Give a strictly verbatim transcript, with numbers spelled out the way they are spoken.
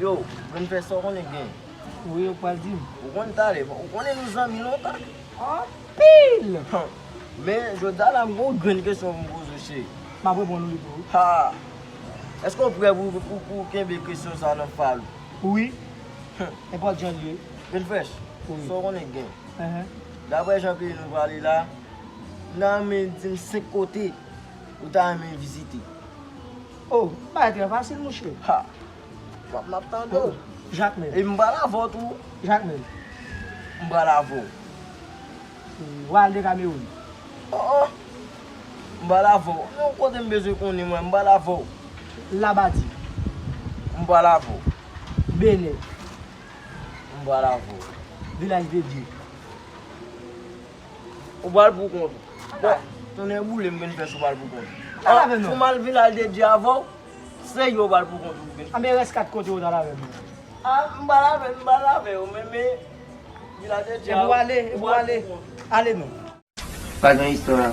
Yo, Grenn Frè, sa w konnen gen? Wi, ou pral di m. Ou konn talè, ou konnen nou zanmi lontan. Anpil! Men, jodi a la, m gon grenn kesyon pou m poze w, cheri. M ap reponn ou li tou. Ha! Èske w prè pou, pou, pou kenbe kesyon sa nan fal ou? Wi. Nenpòt jan l ye. Grenn Frè, Wi. Sa w konnen gen? Enhen. Daprè jan peyi nou prale la, m ta renmen di m senk kote ou ta renmen vizite. Oh, bagay trè fasil, mouche. Ha! M ap, m ap tande w. Jakmèl. E m pral avè w tou. Jakmèl. M pral avè w. W al de Kamewoun. Oh, oh. M pral avè w. Non, kote m bezwen konnen mwen, m pral avè w. Labadi. M pral avè w. Benè. M pral avè w. Vilaj de Dye. Ou pral pou kont ou. Bon, tonnè boule m, Grenn Frè, ou pral pou kont ou. Al avè m non. Pou m al Vilaj de Dye avè w, se yo pral pou kont ou, Grenn Frè. Anben rès kat kote yo t al avè m. Ah, m pral avè, m pral avè w, men, men, Vilaj de Dye E pou avè w, ale, e ou pou pral ale. pou kont ou. Ale non. Pa gen istwa.